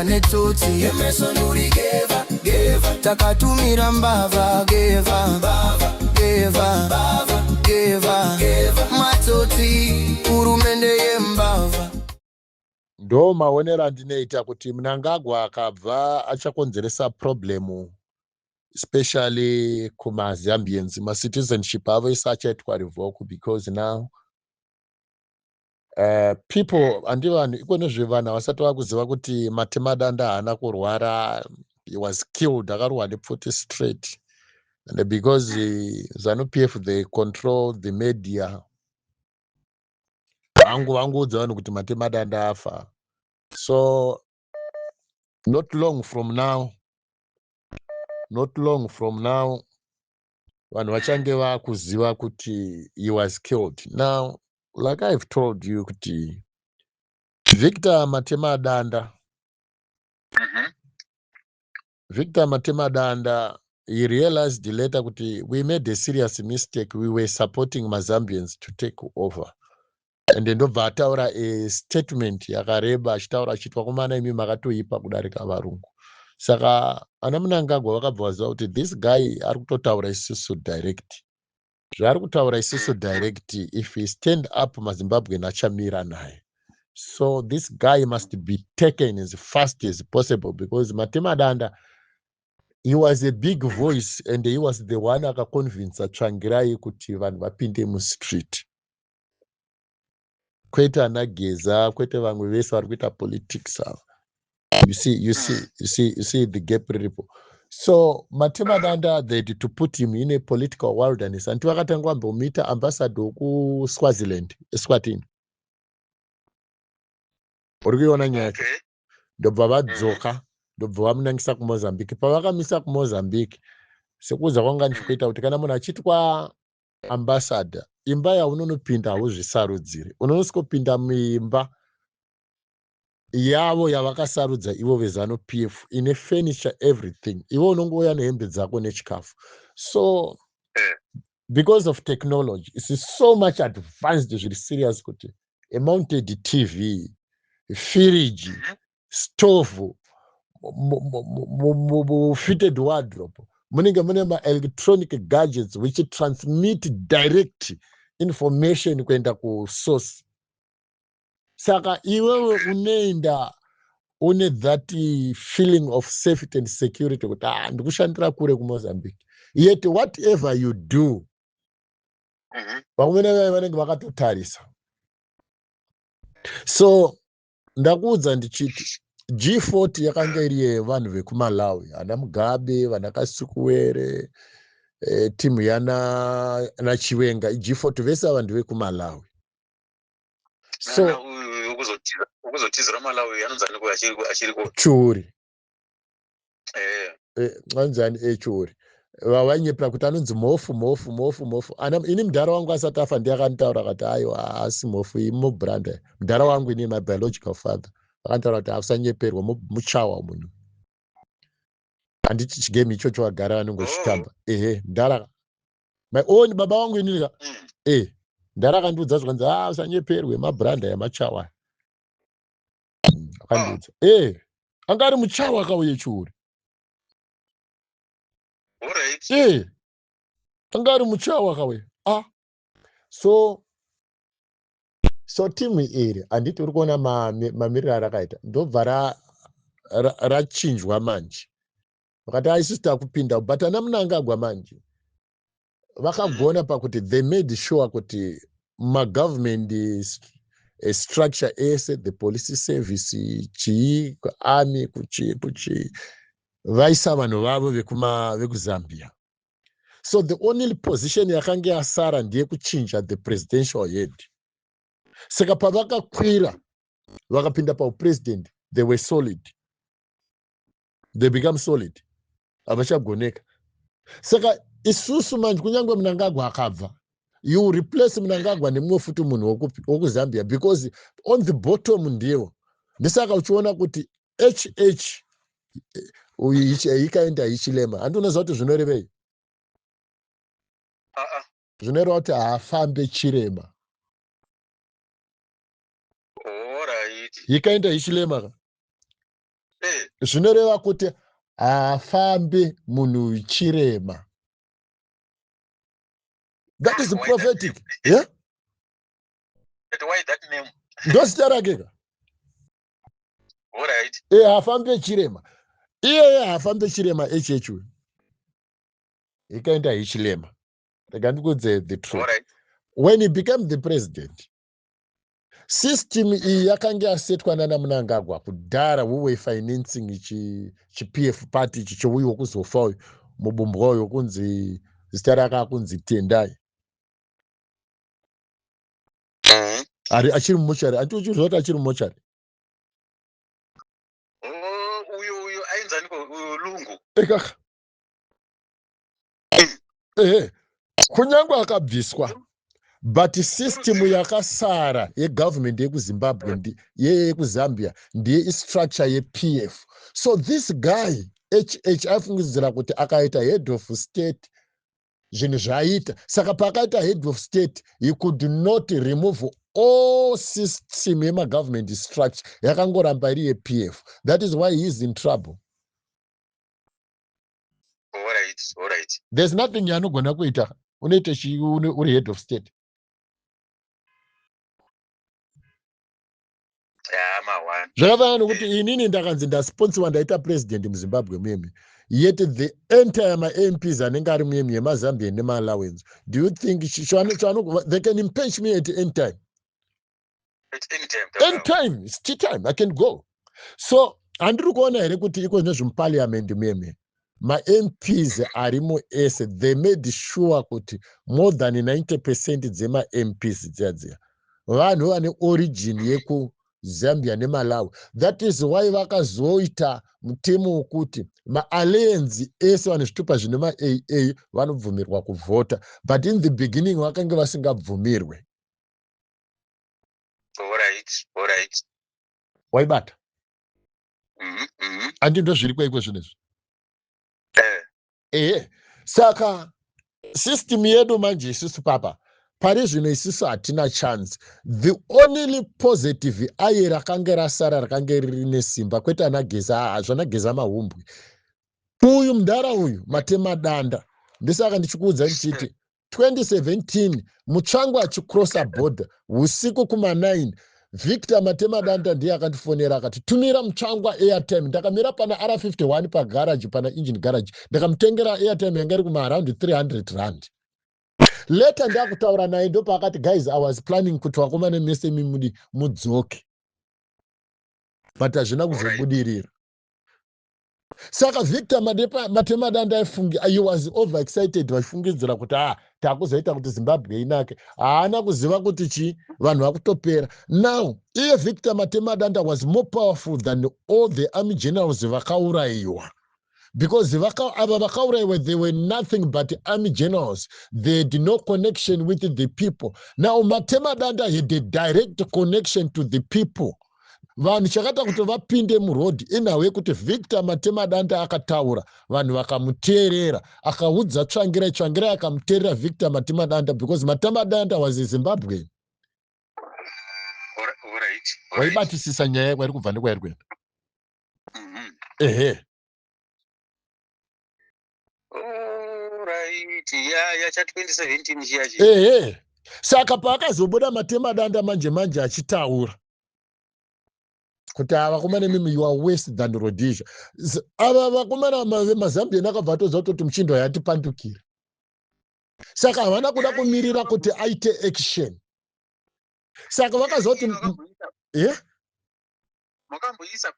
Netsotsi takatumira mbavha, geva geva geva matsotsi, hurumende yembavha. Ndo maonero andinoita kuti Mnangagwa akabva achakonzeresa problem, especially kumaZambians. Macitizenship avo ese achaitwa revoke because now people, handi vanhu iko nezvevanhu havasati vakuziva kuti Matemadanda haana kurwara. He was killed, akarohwa nepfuti straight. And because ZANU PF, they control the media, vangu vanguudza vanhu kuti Matemadanda afa. So not long from now, not long from now, vanhu vachange vakuziva kuti he was killed. Now, like I've told you kuti Victor Matemadanda, Victor Matemadanda, he realized later kuti we made a serious mistake. We were supporting maZambians to take over. And ndobva ataura a statement yakareba, achitaura achiti, "Vakomana, imi makatoipa kudarika varungu." Saka ana Mnangagwa vakabva vaziva kuti this guy ari kutotaura isusu direct. Zvaari kutaura isusu direct, if he stand up, maZimbabwean achamira naye. So this guy must be taken as fast as possible because Matemadanda, he was a big voice and he was the one akaconvinsa Tsvangirai kuti vanhu vapinde mustreet, kwete ana Geza, kwete vamwe vese vari kuita politics ava. You see, you see, you see, you see the gap riripo. So Matemadanda, they had to put him in a political wilderness. Anti vakatanga vambomuita ambassador wekuSwaziland, Eswatini. Uri kuiona nyaya yacho? Okay. Ndobva vadzoka, ndobva vamunangisa kuMozambique. Pavakamisa kuMozambique, sekuudza kwanga ndichikuita kuti kana munhu achiitwa ambassador, imba yaunonopinda hauzvisarudziri. Unonosvikopinda muimba yavo yavakasarudza ivo veZANU PF, ine furniture, everything. Iwe unongouya nehembe dzako nechikafu. So because of technology, it's so much advanced, zviri serious, kuti a mounted TV, firiji, stove, fitted wardrobe, munenge mune maelectronic gadgets which transmit direct information kuenda kusource. Saka iwewe unoenda une that feeling of safety and security kuti, ah, ndikushandira kure kuMozambique. Yet whatever you do, vamwene vaya vanenge vakatotarisa. So ndakuudza ndichiti G40 yakanga iri yevanhu vekuMalawi, ana Mugabe, vana Kasukuwere, timu yana naChiwenga, G40 vese ava ndevekuMalawi. So Nana uyu wekuzotizira Malawi anonzi ani achiriko? Churi. Eh. Anonzi ani? Churi vavainyepera kuti anonzi Mhofu, Mhofu, Mhofu, Mhofu. Ini mudhara wangu asati afa ndiye akanditaura, akati, "Aiwa, haasi Mhofu, imubranda." Mudhara wangu ini, my biological father, akanditaura kuti, "Ausanyeperwa, muchawa munhu." Handiti chigame ichocho vagara vanongochitamba? Ehe, mudhara, my own baba vangu inini ka. Mudhara akandiudza zvikanzi, "A, usanyeperwe, mabranda yamachawa." Akandiudza, anga ari muchawa akauye Chiuri. Anga ari muchawa akauya. Ah, so timu iri, handiti uri kuona mamiriro arakaita? Ndobva rachinjwa manje, vakati, "Aisusu takupinda." But ana Mnangagwa manje vakagona pakuti they made sure kuti magovernment structure ese, the police service, chii, army, kuchi kuchi, vaisa vanhu vavo vekuZambia. So the only position yakanga yasara ndeyekuchinja the presidential head. Saka pavakakwira, vakapinda paupresident, they were solid, they become solid, havachagoneka. Saka isusu manje, kunyange Mnangagwa akabva, you replace Mnangagwa nemumwe futi munhu wekuZambia because on the bottom ndiwo. Ndisaka uchiona kuti HH uyu ikaenda Hichilema. Handi unoziva kuti zvinorevei? Ah, ah. Zvinoreva kuti haafambe chirema. Alright. Ikaenda Hichilema ka. Zvinoreva kuti haafambi munhu chirema. That is Why that prophetic. name? Yeah? But why that name? Ndozita rake ka. All right. E, haafambe chirema iyeye, haafambe chirema hh uyu ikaenda hichilema. Rega ndikudze the truth. All right. When he became the president, system iyi yakanga yasetwa nana Mnangagwa kudhara, who were financing chiPF party ichi chouyu wokuzofa uyu, mubumbwa uyu wokunzi zita rake akunzi Tendai. Ari achiri mumochari, anti uchiziva kuti achiri mumochari? Oh, uyu ainzaniko, uyu Lungu? Ekaka, ehe, kunyange akabviswa, but system yakasara yegovernment yekuZimbabwe, yekuZambia, ndiye structure yePF. So this guy HH aifungidzira kuti akaita head of state zvinhu zvaaita. Saka paakaita head of state, he could not remove all system yemagovernment structure, yakangoramba iri yePF. That is why he is in trouble. All right. All right. There's nothing yaanogona kuita. Unoita chii uri head of state? Yeah, ma one. Zvakafanana nekuti inini ndakanzi ndasponsiwa, ndaita president muZimbabwe muyemi, yet the entire maMPs anenge ari muyemi yemaZambian nemaallowance. Do you think they can impeach me at any time? At any time. Any time. It's tea time, I can go. So handiri kuona here kuti iko nezvemuparliament muyemi, maMPs arimo ese, they made sure kuti more than 90% dzemaMPs dziya dziya vanhu vane origin yekuZambia neMalawi. That is why vakazoita mutemo wokuti maaliens ese vane zvitupa zvine maAA vanobvumirwa kuvhota, but in the beginning vakange vasingabvumirwe. All right. All right. Waibata? Mhm. Handi ndo zviri kwaiko zvinezvi? Eh. Ehe, saka system yedu manje isusu papa pari zvino isusu hatina chance. The only positive aye rakanga rasara rakange riri nesimba, kwete ana Geza. Aa, zvana Geza mahumbwe. Uyu mudhara uyu Matemadanda, ndisaka ndichikuudza ndichiti 2017 Mutsvangwa achicrossa border usiku kuma9, Victor Matemadanda ndiye akandifonera akati, "Tumira Mutsvangwa airtime." Ndakamira pana R51 pagaraji, pana Engine Garage, ndakamutengera airtime yanga iri kumaaround R300. Later ndakutaura naye, ndopaakati, "Guys, I was planning kuti vakomana mese mimudi mudzoke, but hazvina kuzobudirira." Saka Victor Matemadanda aifungi, he was over excited, vachifungidzira kuti a takuzoita kuti Zimbabwe inake. Haana kuziva kuti chi vanhu vakutopera. Now iye Victor Matemadanda was more powerful than all the army generals vakaurayiwa, because ava vakaurayiwa, they were nothing but army generals. They had no connection with the people. Now Matemadanda had a direct connection to the people. Vanhu chakaita kuti vapinde murodhi inhau yekuti Victor Matemadanda akataura, vanhu vakamuteerera. Akaudza Tsvangirai, Tsvangirai akamuteerera Victor Matemadanda, because Matemadanda was a Zimbabwean. All right. All right. Waibatisisa nyaya kwairi kubva nekwairi kuenda? Ehe. All right. Ya cha 2017 chiya chi. Ehe, saka paakazobuda Matemadanda manje manje achitaura kuti ava vakomana mimi, you are worse than Rhodesia, ava vakomana vemaZambian akabva atoziva kutoti muchindo yatipandukira. Saka havana kuda kumirira kuti aite action. Saka vakaziva kuti ye Makamboisa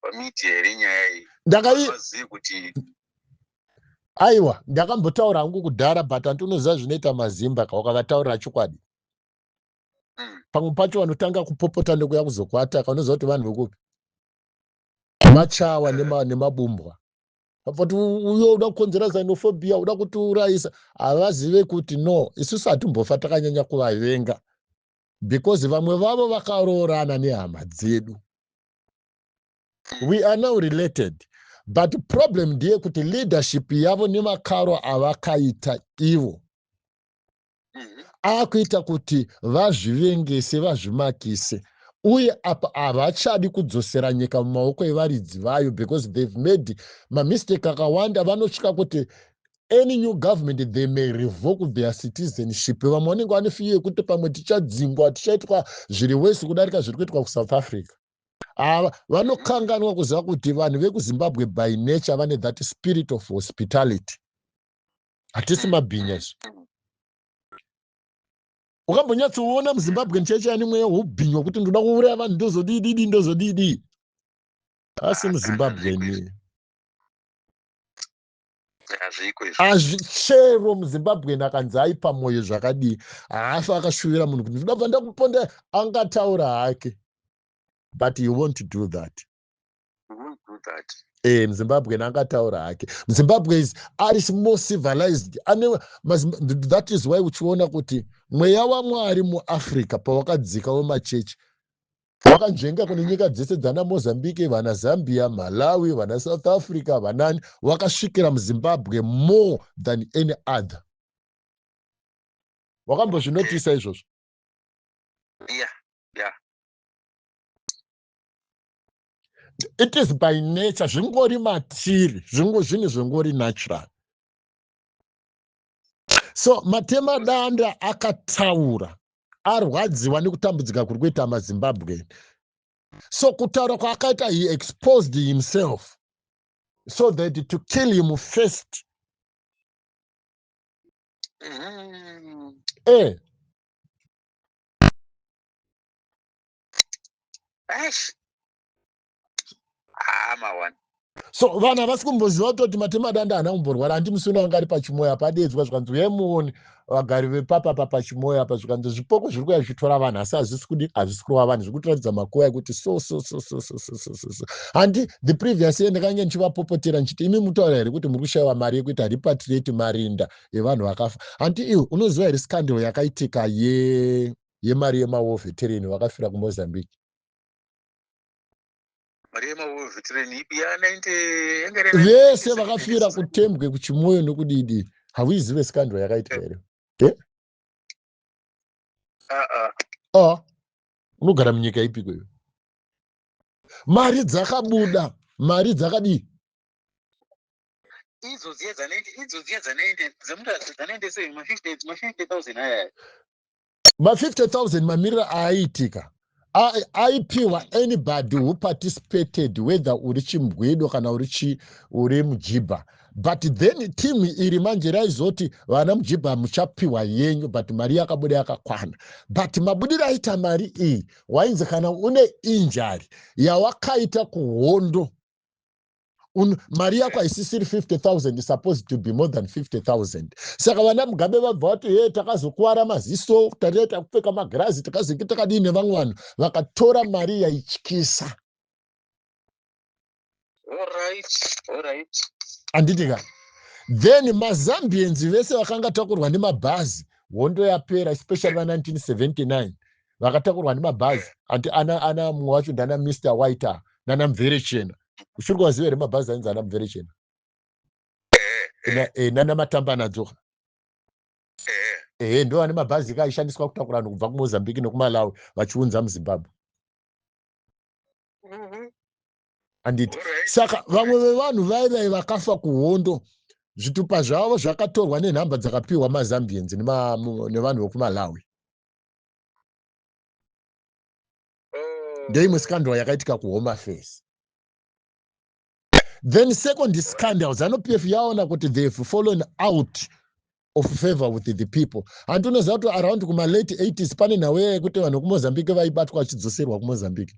pamedia here nyaya iyi? Ndakai Vazive kuti Aiwa, ndakambotaura hangu kudhara, but handinoziva zvinoita mazimba ka, ukavataurira chokwadi, pamwe pacho vanotanga kupopota nekuya kuzokuataka. Unoziva kuti vanhu vekupi, machawa nemabumbwa, but uyo uda kukonzera xenophobia, uda kutiurayisa. Havazive kuti no, isusu hatimbofa takanyanya kuvavenga, because vamwe vavo vakaroorana nehama dzedu. We are now related. But problem ndeyekuti leadership yavo nemakaro avakaita ivo akuita kuti vazvivengese, vazvimakise. Uye apa havachadi kudzosera nyika mumaoko evaridzi vayo because they've made mamistake akawanda. Vanosvika kuti any new government, they may revoke their citizenship. Vamwe vanenge vane fear yekuti pamwe tichadzingwa, tichaitwa zviri wese kudarika zviri kuitwa kuSouth Africa. Ava vanokanganwa kuziva kuti vanhu vekuZimbabwe by nature vane that spirit of hospitality. Hatisi mabhinya izvo. Ukambonyatsoona muZimbabwe cheche ane mweya wobhinywa kuti ndoda kuuraya vanhu, ndozodididi, ndozodidi, asi muZimbabwe ni Hazviko izvo. Azvichero muZimbabwe akanzi aipa mwoyo zvakadii, haafi akashuvira munhu kuti ndinobva ndakuponda. Angataura hake, but you won't do that. You won't do that. MuZimbabwe angataura hake. Muzimbabwe is ari more civilized ane that is why uchiona kuti mweya waMwari muAfrica pawakadzika wemachechi wakanzvenga kune nyika dzese dzana Mozambique, vana Zambia, Malawi, vana South Africa, vanani, wakasvikira muZimbabwe more than any other. Wakambozvinotisa izvozvo? Yeah. It is by nature, zvingori matiri, zvinhu zvingori natural. So Matemadanda akataura arwadziwa nekutambudzika kuri kuita maZimbabwe. So kutaura kwaakaita, he exposed himself so that to kill him first. Eish. Ah, mawana. So vanhu havasi kumboziva kutoti Matemadanda haana kumborwara. Handi musi uno anga ari paChimoyo apa, adedzwa zvikanzi uyemuoni vagari vepapapa paChimoyo apa, zvikanzi zvipoko zviri kuya zvichitora vanhu, asi hazvisi kudi, hazvisi kurova vanhu, zviri kutiratidza makuva ekuti so so so so so so so so so. Handi the previous year ndakange ndichivapopotera ndichiti, imi mutaura here kuti muri kushayiwa mari yekuita repatriate marinda evanhu vakafa? Handi iwe unoziva here scandal yakaitika yemari yemawar veteran vakafira kuMozambique? Mari yemawar veteran ipi? Ya 90 yanga iri Vese 97? Vakafira kuTembwe, kuChimoyo nokudidi. Hauizive scandal yakaitika here? Ah, ah. Ah, unogara munyika ipiko iwe? Mari dzakabuda, mari dzakadii? Idzo dziya dza 90, idzo dziya dza 90, dzemuta dza 97, ma 50, ma 50,000 aya. Ma50 000 mamiriro aaitika, aipiwa anybody who participated, whether uri chimbwido kana uri chi uri mujibha. But then team iri manje raizoti vana mujibha muchapiwa yenyu, but mari yakabuda yakakwana. But mabudiro aita mari iyi, wainzi kana une injury yawakaita kuhondo, mari yako haisisiri 50,000, is supposed to be more than 50,000. Saka vana Mugabe vabva vati, he, takazokuwara maziso, tariita takupfeka magirazi, takazenge takadii, nevamwe vanhu vakatora mari yaityisa. All right. Handiti ka? Then maZambians vese vakanga takurwa nemabhazi hondo yapera, especially va1979 vakatakurwa nemabhazi, anti ana mumwe wacho ndana Mr White nana Mverechena. Uchiri kuvaziva here mabhazi ainzi ana Mverechena nana Matamba nadzoka? Ehe, ndo vane mabhazi ka aishandiswa kutakura vanhu kubva kuMozambique nekuMalawi vachiunza muZimbabwe. Handiti? Saka vamwe vevanhu vaivai vakafa kuhondo, zvitupa zvavo zvakatorwa nenhamba dzakapiwa maZambians nevanhu vekumalawi. Ndeimwe scandal yakaitika kuHome Affairs. Then second scandal, ZANU PF yaona kuti they've fallen out of favor with the people. Handi unoziva kuti around kumalate 80s pane nhau yekuti vanhu vekuMozambique vaibatwa vachidzoserwa kuMozambique?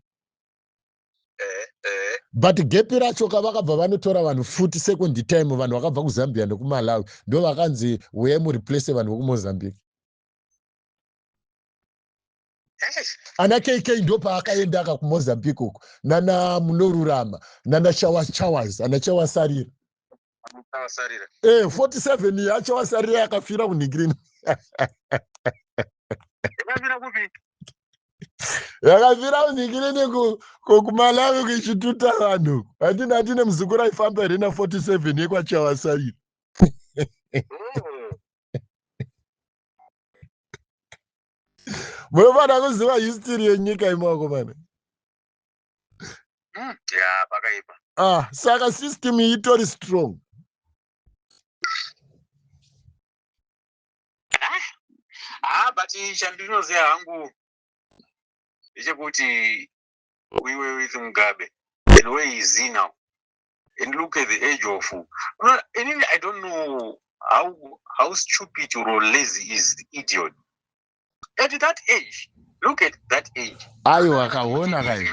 But gap racho ka, vakabva vanotora vanhu futi second time, vanhu vakabva kuZambia nekuMalawi, ndo vakanzi uyai mureplace vanhu vekumozambique. Ana KK ndo paakaenda aka kuMozambique uko, nana Munorurama, nana Chawas Chawas, ana Chawasarira. Chawasarira. 47 yaChawasarira yakafira kunhigirini. Yakafira kupi? Yakafira kunhigirini kuMalawi kuchituta vanhu. Handina hatine muzukuru aifamba here na47 yekwaChawasarira? Oh. Munofanira kuziva history yenyika imi vakomana. Ya, pakaipa. Ah, saka system iyi itori strong. Ah, but chandinoziva hangu ndechekuti we were with Mugabe and where is he now? And look at the age of, no, inini I don't know how stupid or lazy is the idiot at that age. Look at that age. Aiwa, kaona kai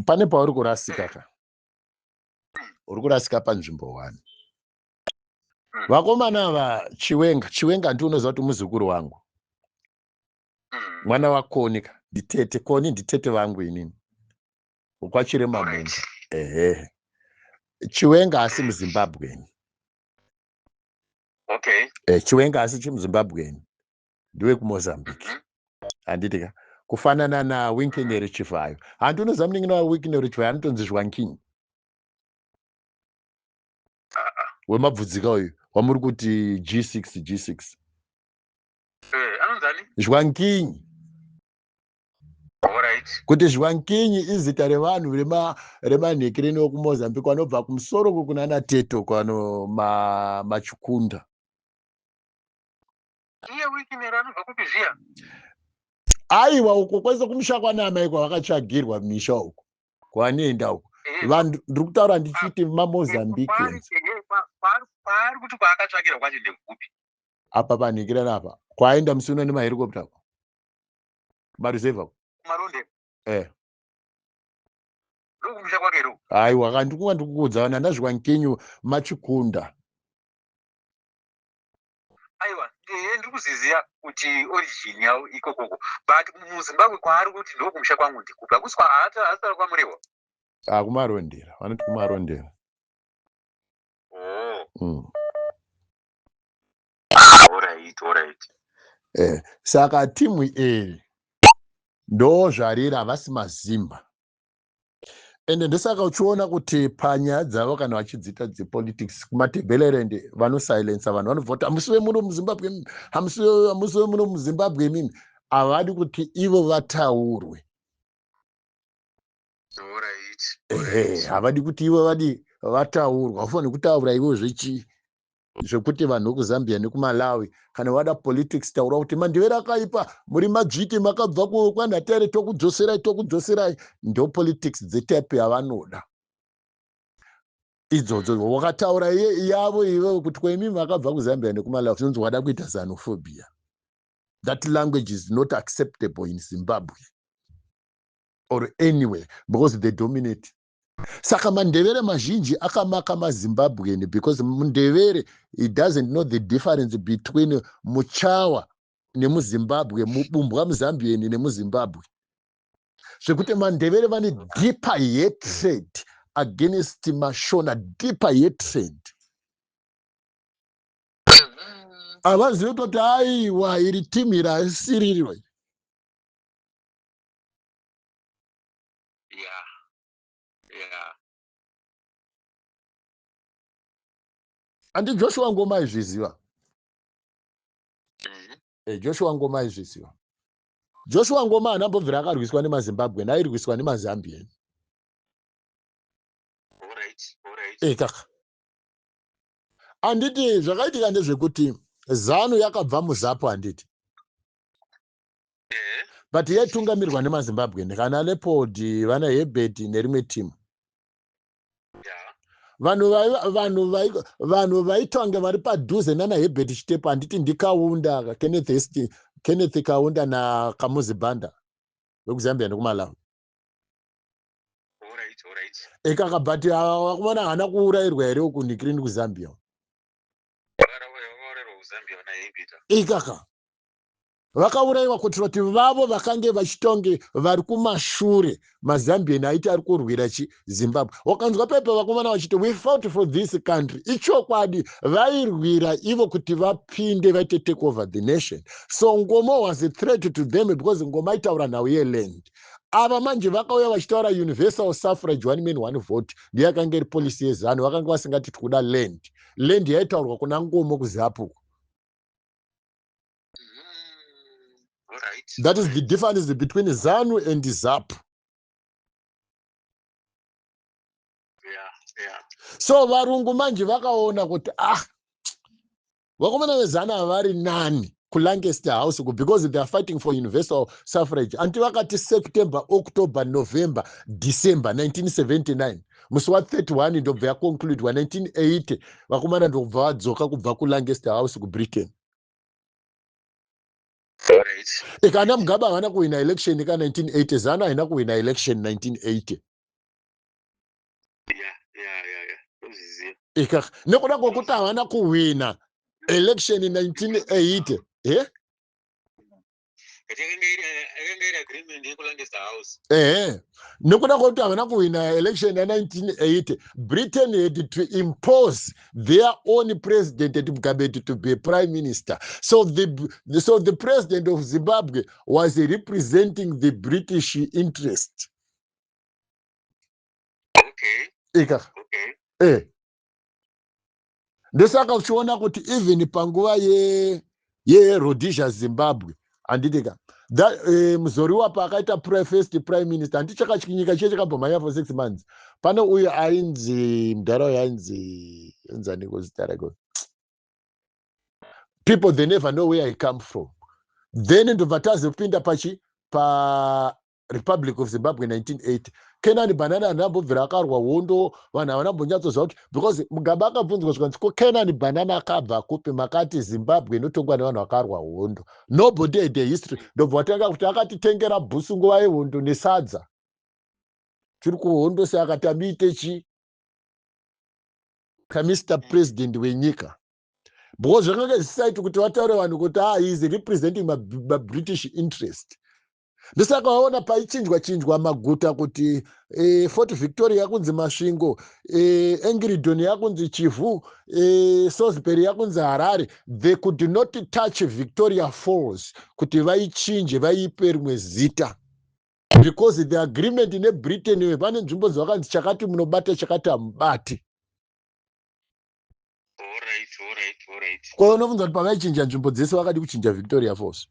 pane pauri kurasika ka, uri kurasika panzvimbo one. Vakomana ava, Chiwenga, Chiwenga ndi unoziva kuti muzukuru wangu, mwana wakoni ka, nditete Koni, nditete vangu inini, wokwaChirema Mumba. Ehe, Chiwenga asi muZimbabweni. Chiwenga asi chimuZimbabweni, ndewekuMozambique. Handiti ka kufanana naWicknell Chivayo? Handi unoziva munin'ina waWicknell Chivayo anotonzi Zhwankini wemabvudzika uyu wamuri kuti G6 G6? Anonzani? Zhwankinyi. Kuti Zhwankinyi izita revanhu remanhekireni wekuMozambique vanobva kumusoro kunana Teto kwano Machikunda. Iye Wicknell anobva kupi zviya? Aiwa, uko kwese kumusha kwanamai kwavakatsvagirwa misha uko kwavanoenda uko. Vanhu ndiri kutaura ndichiti maMozambicans. Kwaari kuti kwaakatsvakira kwacho ndekupi? Apa panhekirani apa kwaenda musi uno nemahelicopter maruzevha. Kumaronde? Eh. Ndokumusha kwake ro? Aiwa, kandikunga ndikukuudza vana ndazvikwankenyu Machikunda. Aiwa, ndiri kuziziya kuti origin yavo ikokoko, but muZimbabwe kwaari kuti ndokumusha kwangu ndikupi? Hakusi haasara kwaMurewa? Akumarondera, vanoti kuMarondera. Oh. Alright. Saka timu iri ndo zvariri, havasi mazimba, ende ndosaka uchiona kuti panyaya dzavo kana vachidziita dzepolitics kuMatebeleland vanosilensa vanhu, vanobva kuti hamusi vemuno muZimbabwe, hamusi vemuno muZimbabwe imimi. Havadi kuti ivo vataurwe. Ehe, havadi kuti ivo vadi vataurwa. Haufaniri kutaura ivo zvechi zvekuti vanhu vekuZambia nekuMalawi kana vada politics, taura kuti mandivere akaipa, muri madzviti, makabva kwaNhatare, tokudzoserai, tokudzoserai. Ndo politics dzetype yavanoda idzodzo. Wakataura yavo iwewe kuti kwaimi makabva kuZambia nekuMalawi, zvinonzi wada kuita xenophobia. That language is not acceptable in Zimbabwe or anywhere because they dominate. Saka mandevere mazhinji akamaka maZimbabwean because mundevere, he doesn't know the difference between muchawa nemuZimbabwe, mubumbwa muZambian nemuZimbabwe, zvekuti mandevere vane deeper hatred against mashona, deeper hatred. Havazivi kutoti aiwa, iri timu iri haisiriro. Handi Joshua Ngoma aizviziva? Joshua Ngoma aizviziva. Joshua Ngoma haana mbobvira akarwiswa nemaZimbabwean, airwiswa nemaZambian. Kaka handiti zvakaitika ndezvekuti ZANU yakabva muZAPU, handiti? But yaitungamirwa nemaZimbabwean kana Leopold, vana Herbert nerimwe timu. Vanhu vaitange vari padhuze nana Herbert Chitepo, handiti ndiKaunda, Kenneth Kaunda naKamuzi Banda vekuZambia nekuMalawi. Ekaka, but vakomana haana kuurayirwa here kuNikirini kuZambia? Ikaka vakaurayiwa kuitira kuti vavo vakange vachitonge vari kumashure, maZambian aiti ari kurwira chiZimbabwe. Wakanzwa pepe vakomana vachiti, "We fought for this country." Ichokwadi, vairwira ivo kuti vapinde vaite take over the nation. So Ngoma was a threat to them because Ngoma aitaura nhau yeland. Ava manje vakauya vachitaura universal suffrage, one man one vote, ndiyo yakanga iri policy yeZANU. Vakanga vasingati tikuda land. Land yaitaurwa kuna Ngomo kuZAPU. That is the difference between ZANU and ZAPU. So varungu manje vakaona kuti ah, vakomana veZANU ava vari nani kuLancaster House because they are fighting for universal suffrage. Anti vakati September, October, November, December 1979, musi wa31 ndobva yaconcludwa 1980. Vakomana ndobva vadzoka kubva kuLancaster House kuBritain. Ikana Mugabe havana kuwina election ka1980, ZANU haina kuwina election 1980. Ika nekuda kwekuti havana kuwina election 1980, eh? Ehe, nekuda kwekuti havana kuwina election ya1980, Britain had to impose their own president at Mugabe to be prime minister. So the president of Zimbabwe was representing the British interest. Ika ndosaka uchiona kuti even panguva yeRhodesia, Zimbabwe, handiti ka, Muzorewa paakaita first prime minister, handi chakachinyika chiye chakambomhanya for 6 months. Pane uyo ainzi mudhara uyo ainzi enzaniko zita rake, people, they never know where he come from. Then ndobva tazopinda pachi paRepublic of Zimbabwe 1980. Canaan Banana handambobvira akarwa hondo. Vanhu havana mbonyatsoziva kuti, because Mugabe akabvunzwa zvikanzi, "Ko Canaan Banana akabva kupi? Makati Zimbabwe inotongwa nevanhu vakarwa hondo." Nobody had a history. Ndobva watanga kuti akatitengera bhusu nguva yehondo nesadza tiri kuhondo. Seakati amuite chi kaMr President wenyika, because zvakanga zvisaiti kuti vataure vanhu kuti, ah, he is representing maBritish interest. Ndosaka waona paichinjwa chinjwa maguta kuti Fort Victoria yakunzi Masvingo, Hendon yakunzi Chivhu, Salisbury yakunzi Harare. They could not touch Victoria Falls kuti vaichinje, vaipe rimwe zita, because the agreement neBritain, pane nzvimbo dzavakanzi chakati munobata, chakati hamubati. Ko unobvunza kuti pavaichinja nzvimbo dzese vakadi kuchinja Victoria Falls?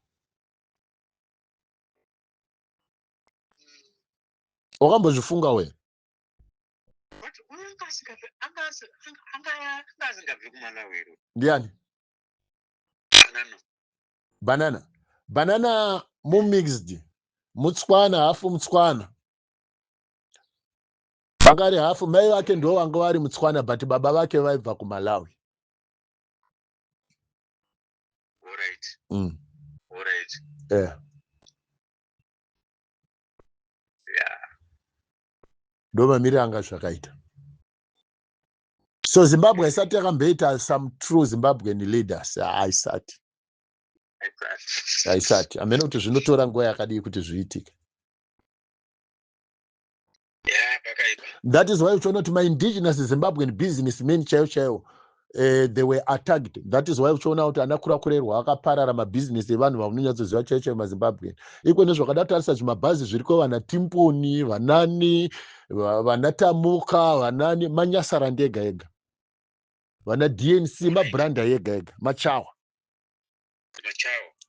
Wakambozvifunga wena? Ndiani? Banana, Banana mumixed muTswana, hafu muTswana, vanga ari hafu. Mai vake ndo vanga vari muTswana, but baba vake vaibva kuMalawi. Yeah. Ndo mamiriro anga zvakaita. So Zimbabwe haisati yakamboita some true Zimbabwean leaders, haisati, haisati. Hamene kuti zvinotora nguva yakadii kuti zviitike. That is why uchiona kuti maindigenous Zimbabwean businessmen chaivo chaivo, they were attacked. That is why uchiona kuti ana Kurakurerwa akaparara, mabhizinesi evanhu vaunonyatsoziva chaivo chaivo maZimbabwean iko. Nezvakada tarisa zvimabhazi zviriko, vana Timponi, vanani, vana Tamuka, vanani, manyasarandi ega ega, vana DNC, mabranda ega ega, machawa.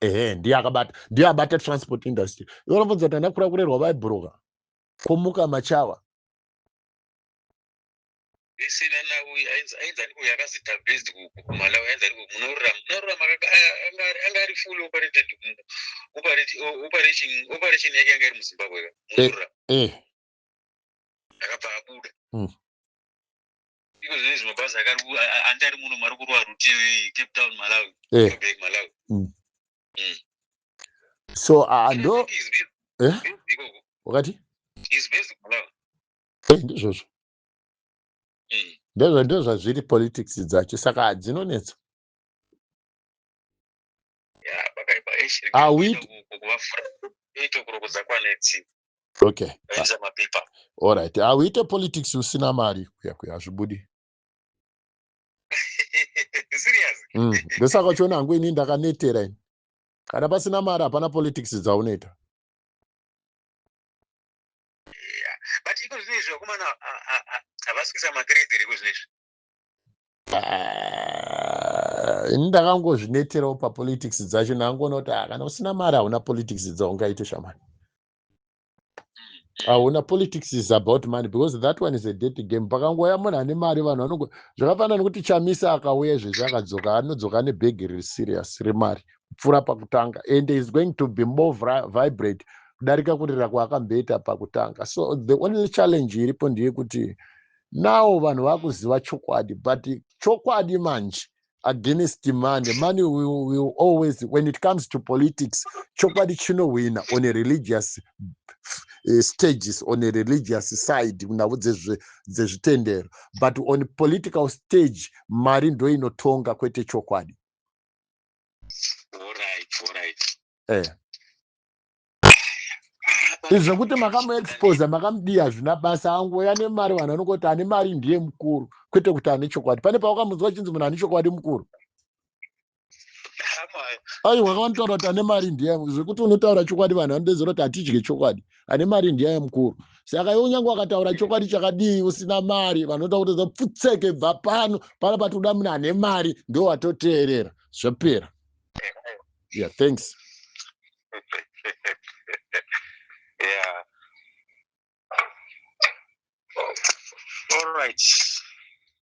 Ehe, ndiye akabata, ndiye abata transport industry. Ivanobvunza kuti ana Kurakurerwa vaibhuroka, kwomuka machawa. Ainzi ani uyu akazita based kuMalawi? Ainzi ani? Munorurama anga ari fully operated, operation yake yanga iri muZimbabwe ka, Munorurama. Akabva abuda. Iko zvino izvi mabhazi andi ari muno mari kurwa route Cape Town, Malawi, Joburg, Malawi. So ndo I think he's based ikoko. Wakati? He's based kuMalawi. Ndizvozvo. Ndezvo, ndozvazviri politics dzacho, saka hadzinonetsa. Ya, pakaipa eish. Ah, Kuvafura ito kurokodza kwanetsi. Vaisa mapepa. Alright, hauite politics usina mari, kuya kuya hazvibudi. Serious. Ndosaka uchiona hangu ini ndakanetera ini. Kana pasina mari hapana politics dzaunoita. Yeah. But iko zvino izvi vakomana havasi kuisa mathreats iko zvino izvi? Ah, Ini ndakangozvineterawo papolitics dzacho, ndangoona kuti ah, kana usina mari hauna politics dzaungaite shamani, hauna. Politics is about money because that one is a dirty game. Pakangouya munhu ane mari, vanhu vanongo zvakafanana nekuti Chamisa akauya izvezvi, akadzoka, anodzoka nebhegi riri serious remari kupfuura pakutanga, and is going to be more vibrate kudarika kurira kwaakamboita pakutanga. So the only challenge iripo ndeyekuti now vanhu vakuziva chokwadi, but chokwadi manje against money, money will always, when it comes to politics, chokwadi chinowina on a religious stages, on a religious side, nhau dzezvitendero, but on political stage mari ndo inotonga, kwete chokwadi. Alright. Izvi zvekuti makamuexposa, makamudii, hazvina basa. Angoya nemari, vanhu vanongoti ane mari ndiye mukuru, kwete kuti ane chokwadi. Pane pawakamunzwa chinzi munhu ane chokwadi mukuru? Aiwa, vanotaura kuti ane mari ndiye, zvekuti unotaura chokwadi, vanhu vanodedzera kuti hatidye chokwadi, ane mari ndiye mukuru. Saka iwe unyange wakataura chokwadi chakadii, usina mari, vanoda kuti pfutseke, bva pano pana patoda munhu ane mari, ndo watoteerera, zvopera. Yeah, thanks. Yeah. All right.